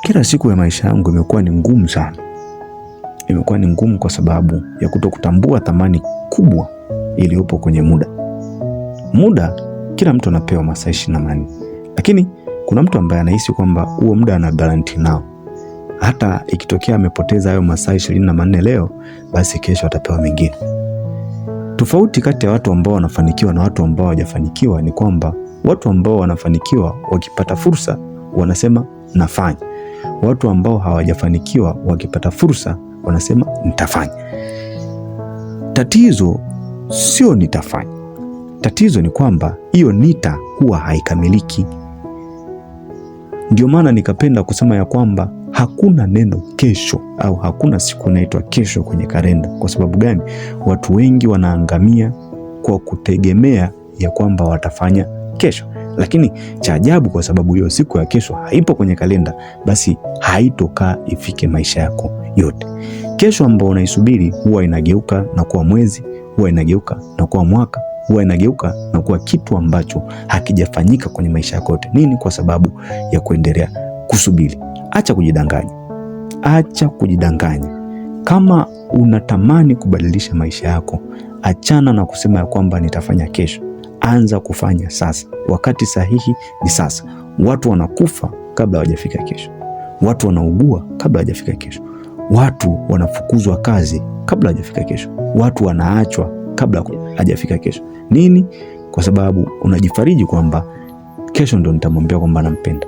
Kila siku ya maisha yangu imekuwa ni ngumu sana. Imekuwa ni ngumu kwa sababu ya kutokutambua thamani kubwa iliyopo kwenye muda. Muda kila mtu anapewa masaa 24, lakini kuna mtu ambaye anahisi kwamba huo muda ana guarantee nao. Hata ikitokea amepoteza hayo masaa 24 leo, basi kesho atapewa mengine. Tofauti kati ya watu ambao wanafanikiwa na watu ambao hawajafanikiwa ni kwamba watu ambao wanafanikiwa wakipata fursa wanasema nafanya. Watu ambao hawajafanikiwa wakipata fursa wanasema nitafanya. Tatizo sio nitafanya, tatizo ni kwamba hiyo nita huwa haikamiliki. Ndio maana nikapenda kusema ya kwamba hakuna neno kesho au hakuna siku inaitwa kesho kwenye kalenda. Kwa sababu gani? Watu wengi wanaangamia kwa kutegemea ya kwamba watafanya kesho, lakini cha ajabu, kwa sababu hiyo siku ya kesho haipo kwenye kalenda, basi haitokaa ifike maisha yako yote. Kesho ambayo unaisubiri huwa inageuka na kuwa mwezi, huwa inageuka na kuwa mwaka, huwa inageuka na kuwa kitu ambacho hakijafanyika kwenye maisha yako yote. Nini? Kwa sababu ya kuendelea kusubiri. Acha kujidanganya, acha kujidanganya. Kama unatamani kubadilisha maisha yako, achana na kusema ya kwamba nitafanya kesho. Anza kufanya sasa. Wakati sahihi ni sasa. Watu wanakufa kabla hawajafika kesho, watu wanaugua kabla hawajafika kesho, watu wanafukuzwa kazi kabla hawajafika kesho, watu wanaachwa kabla hajafika kesho. Nini? Kwa sababu unajifariji kwamba kesho ndo nitamwambia kwamba nampenda,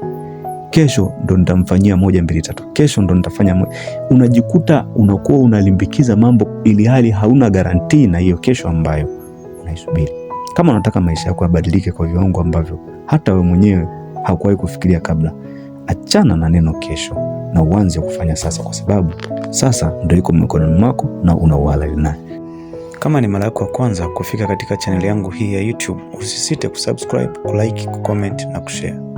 kesho ndo nitamfanyia moja mbili tatu, kesho ndo nitafanya moja. Unajikuta unakuwa unalimbikiza mambo ili hali hauna garantii na hiyo kesho ambayo unaisubiri. Kama unataka maisha yako yabadilike kwa viwango ambavyo hata wewe mwenyewe haukuwahi kufikiria kabla, achana na neno kesho na uanze kufanya sasa, kwa sababu sasa ndo iko mikononi mwako na una uhalali naye. Kama ni mara yako ya kwanza kufika katika chaneli yangu hii ya YouTube, usisite kusubscribe, kulike, kucomment na kushare.